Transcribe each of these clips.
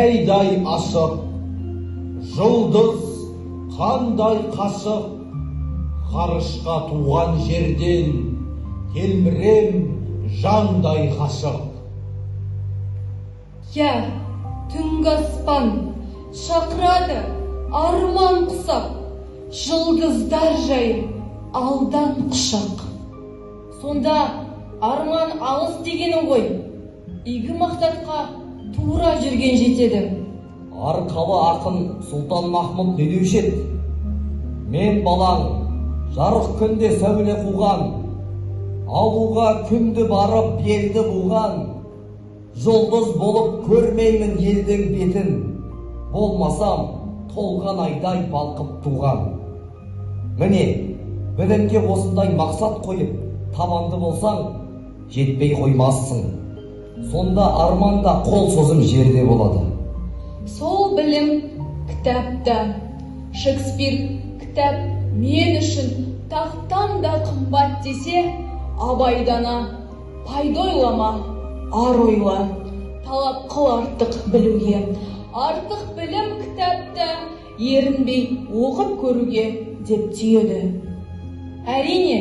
Айдай ашық, жұлдыз қандай қашық, ғарышқа туған жерден телмірем жандай ғашық. Иә, түнгі аспан шақырады арман құсап, жұлдыздар жайып алдан құшақ. Сонда арман алыс дегенің ғой, игі мақсатқа тура жүрген жетеді. Арқалы ақын Сұлтан Махмұт не деуші еді? Мен балаң, жарық күнде сәуле қуған, алуға күнді барып белді буған, жұлдыз болып көрмеймін елдің бетін, болмасам толған айдай балқып туған. Міне, білімге осындай мақсат қойып, табанды болсаң, жетпей қоймассың. Сонда арман да қол созым жерде болады. Сол білім кітапта. Шекспир кітап мен үшін тақтан да қымбат десе, Абай дана пайда ойлама, ар ойла, талап қыл артық білуге. Артық білім кітапта, ерінбей оқып көруге деп түйеді. Әрине,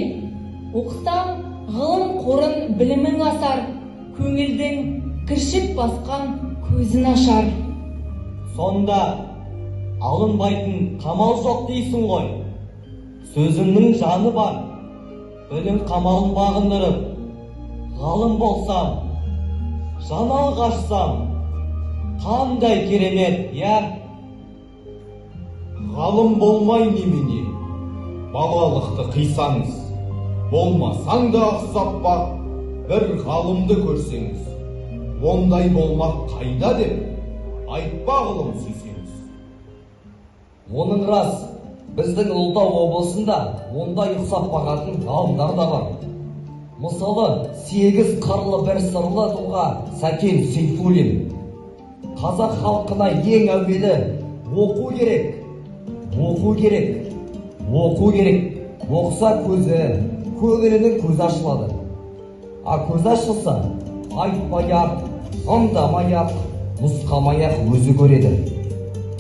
оқысаң ғылым қорын білімің асар, көңілдің кіршік басқан көзін ашар. Сонда алынбайтын қамал жоқ дейсің ғой. Сөзіңнің жаны бар, білім қамалын бағындырып, ғалым болсам, жаңалық ашсам, қандай керемет, иә? Ғалым болмай немене, балалықты қисаңыз, болмасаң да ұқсап бақ, бір ғалымды көрсеңіз, ондай болмақ қайда деп, айтпа ғылым сүйсеңіз. Оның рас, біздің Ұлытау облысында ондай ұқсап бағатын ғалымдар да бар. Мысалы, 8 қырлы бір сырлы тұлға Сәкен Сейфуллин. Қазақ халқына ең әуелі оқу керек, оқу керек, оқу керек. Оқыса көзі, көңілінің көзі ашылады. А көзі ашылса, айтпай-ақ, ымдамай-ақ, нұсқамай-ақ өзі көреді.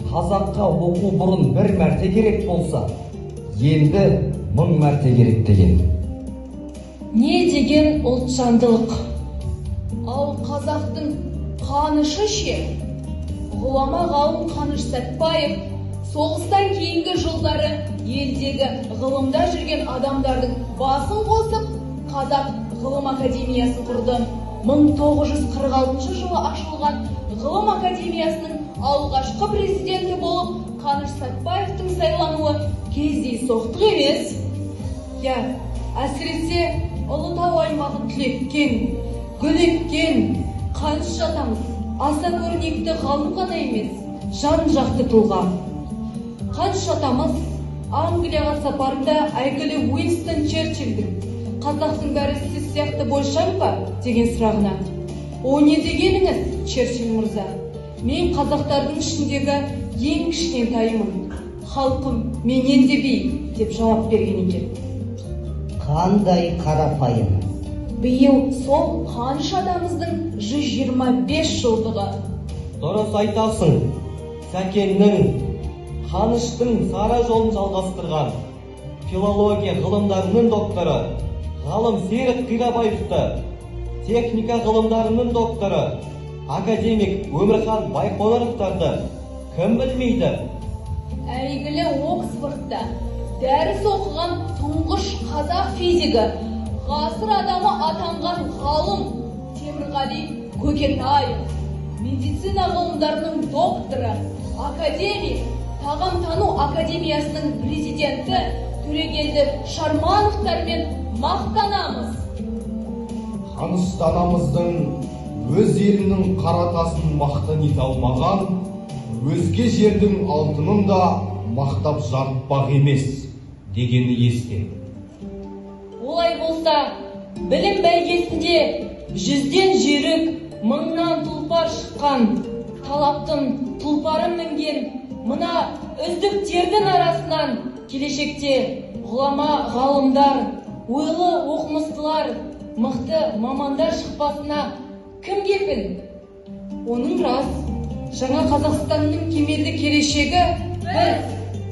Қазаққа оқу бұрын бір мәрте керек болса, енді 1000 мәрте керек деген. Не деген ұлтжандылық? Ал қазақтың Қанышы ше? Ғұлама ғалым Қаныш Сәтбаев соғыстан кейінгі жылдары елдегі ғылымда жүрген адамдардың басын қосып, Қазақ ғылым академиясын құрды. 1946 жылы ашылған ғылым академиясының алғашқы президенті болып Қаныш Сәтбаевтың сайлануы кездейсоқтық емес. Иә, әсіресе Ұлытау аймағын түлеткен, гүл еккен Қаныш атамыз аса көрнекті ғалым ғана емес, жан-жақты тұлға. Қаныш атамыз Англияға сапарында әйгілі Уинстон Черчилльдің қазақтың бәрі сіз сияқты бойшаң ба деген сұрағына, о не дегеніңіз, Черчилль мырза, мен қазақтардың ішіндегі ең кішкентайымын, халқым менен де биік деп жауап берген екен. Қандай қарапайым. Биыл сол Қаныш атамыздың 125 жылдығы. Дұрыс айтасың, Сәкеннің, Қаныштың сара жолын жалғастырған филология ғылымдарының докторы ғалым Серік Қирабаевты, техника ғылымдарының докторы академик Өмірхан Байқоңыровтарды кім білмейді? Әйгілі Оксфордта дәріс оқыған тұңғыш қазақ физигі, ғасыр адамы атанған ғалым Темірғали Көкетаев, медицина ғылымдарының докторы, академик, Тағамтану академиясының президенті Төрегелді Шармановтармен мақтанамыз. Қаныш данамыздың өз елінің қара тасын мақтан ете алмаған, өзге жердің алтынын да мақтап жарытпақ емес дегені есте. Олай болса, білім бәйгесінде 100-ден жүйрік, 1000-нан тұлпар шыққан, талаптың тұлпарын мінген мына үздіктердің арасынан келешекте ғұлама ғалымдар, ойлы оқымыстылар, мықты мамандар шықпасына кім кепіл? Оның рас, Жаңа Қазақстанның кемелді келешегі біз,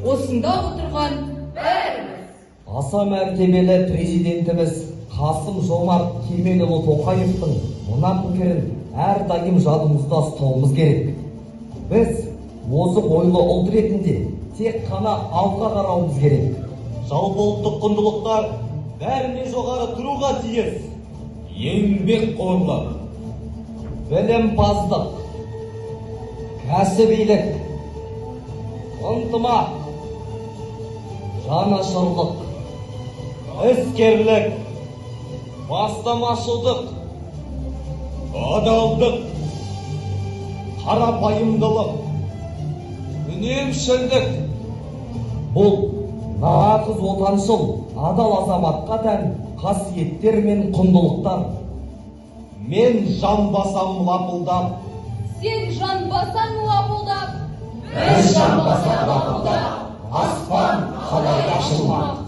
осында отырған бәріміз. Аса мәртебелі президентіміз Қасым Жомарт Кемелұлы Тоқаевтың мына пікірін әрдайым жадымызда ұстауымыз керек. Біз озық ойлы ұлт ретінде тек қана алға қарауымыз керек. Жалпы ұлттық құндылықтар бәрінен жоғары тұруға тиіс. Еңбекқорлық, білімпаздық, кәсібилік, ынтымақ, жанашырлық, іскерлік, бастамашылдық, адалдық, қарапайымдылық, үнемшілдік. Бұл нағыз отаншыл, адал азаматқа тән қасиеттер мен құндылықтар. Мен жан басам лапылдап, сен жан басаң лапылдап, Біз жан басақ лапылдап, аспан қалай ашылмақ?